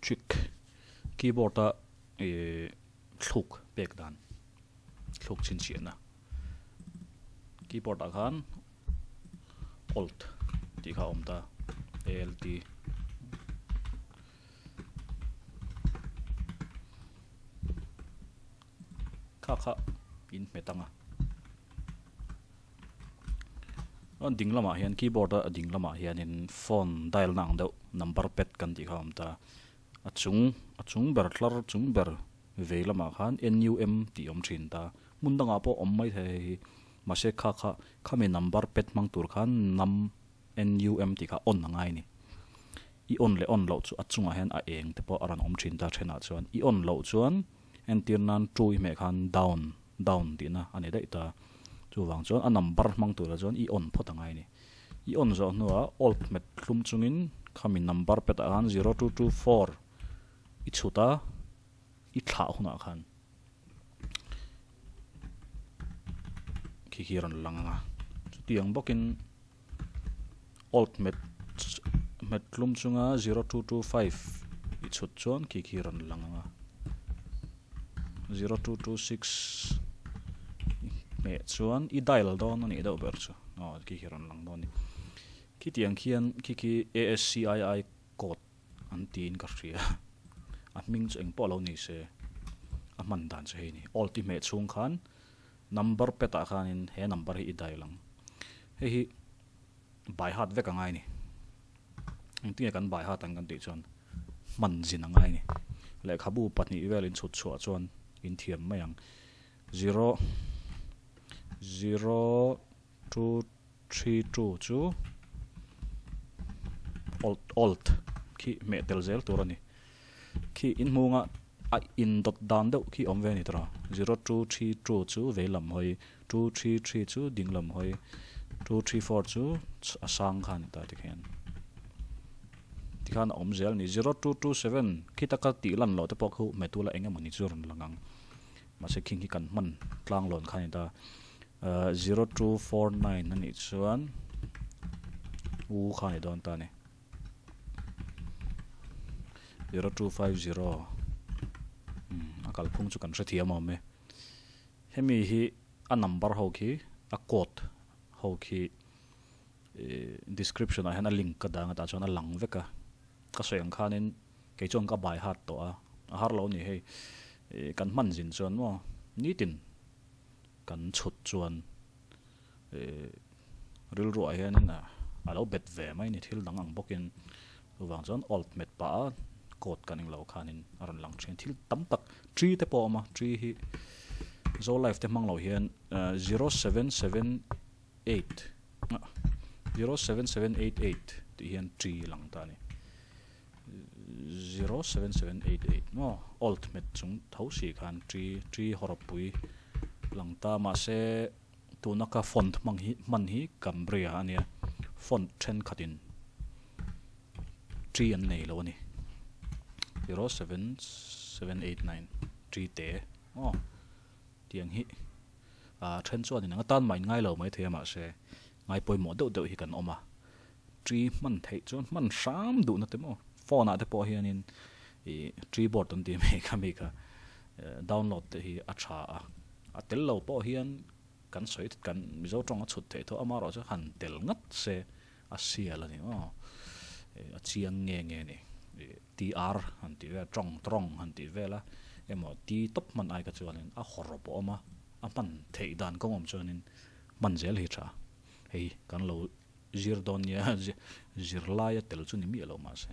Trick keyboard a ih thluk pek dan thluk chhinchhiahna keyboard ah khan alt tih kha a awm ta a l t. Kha kha in hmet ang a. A ding lamah hian keyboard a ding lamah hianin phone dial na ang deuh number pad kan tih kha a awm ta. A chung a chung ber tlar chung ber vei lamah khan N_U_M tih a awm thin ta. Hmun dangah pawh awm mai thei hei hi. Mahse kha kha khami number pad hmang tur khan num N_U_M tih kha on a ngai a ni. I on leh on loh chu a chungah hian a eng te pawh a rawn awm thin ta thenah chuan i on loh chuan entir nan two i hmeh khan down down tihna a ni daih ta. Chuvang chuan a number hmang turah chuan i on phawt a ngai a ni. I on zawh hnuah alt hmet hlum chungin khami number petah khan 0224 i chhut a, i thlah hunah khan khi khi a rawn lang ang a. Chutiang bawkin alt hmet hmet hlum chunga 0225 i chhut chuan khi khi a rawn lang ang a. 0226 i hmeh chuan i dial dawn a nih deuh ber chu aw khi khi a rawn lang dawn a ni. Khitiang khian khi khi ASCII code an tiin ka hria a hming chu engpawh lo ni se a hman dan chu hei a ni. Alt i hmeh chhung khan number pad ah khanin he number hi i dial ang. Hei hi by heart vek a ngai a ni. Engtinge kan by heart ang kan tih chuan hman zin a ngai a ni. Lehkhabu pahnih vel in chhut chhuah chuan in thiam mai ang. Zero zero two 32 chu alt alt khi hmeh tel zel tur a ni. Khi in hmunga a indawt dan deuh khi awm ve a ni tawh a, 0232 chu vei lam hawi, 233 chu ding lam hawi, 234 chu a sang kha a ni ta tikhian. Tikhan a awm zel a ni. 0227 khi taka tih lan loh te pawh khu hmeh tula eng emaw ni chu rawn lang ang. Mahse khing hi kan hman tlang lawn kha a ni ta. 0249 a nih chuan u kha a ni dawn ta a ni. 0250 a kalphung chu kan hrethiam awm e. Hemi hi a number ho khi a code ho khi description ah hian a link ka dang a tah chuan a lang vek a. Ka sawi ang khanin kei chuan ka by heart tawh a, a har lo a ni hei. Kan hman zin chuan maw nitin kan chhut chuan rilruah hianin a lo bet ve mai a ni thil dang ang bawkin chuvang chuan old hmet pah a code kan englo khanin a rawn lang thin thil tam tak tree te pawh a awm a tree hi zolife te hmang lo hian 0778 07788 tih hian tree lang ta a ni. 07788 maw old hmet chung tho si khan tree tree hawrawppui lang ta mahse tuna ka font hmang hi hman hi Cambria a nia font thenkhatin tree an nei lo a ni 07789 tree te maw tiang hi ah then chuanin anga tan mah in ngai lo maithei a mahse ngai pawimawh deuh deuh hi kan awm a. Tree hman theih chuan hman hram duhna te maw phone ah te pawh hianin ih tree board an tih mai kha mi kha download te hi a tha a, a tel lo pawh hian kan sawi kan Mizo tawng a chhut theih tho amaherawh chu han tel ngat se a sial a ni maw a chiang nge nge a ni ih TR han tih vel tawng tawng han tih vel a emaw T tawp hman ai kha chuanin a hawrawp a awm a a hman theih dan kawng awm chuanin hman zel hi tha hei kan lo. Zir dawn nia, zirlaia tel chu ni miah lo mahse.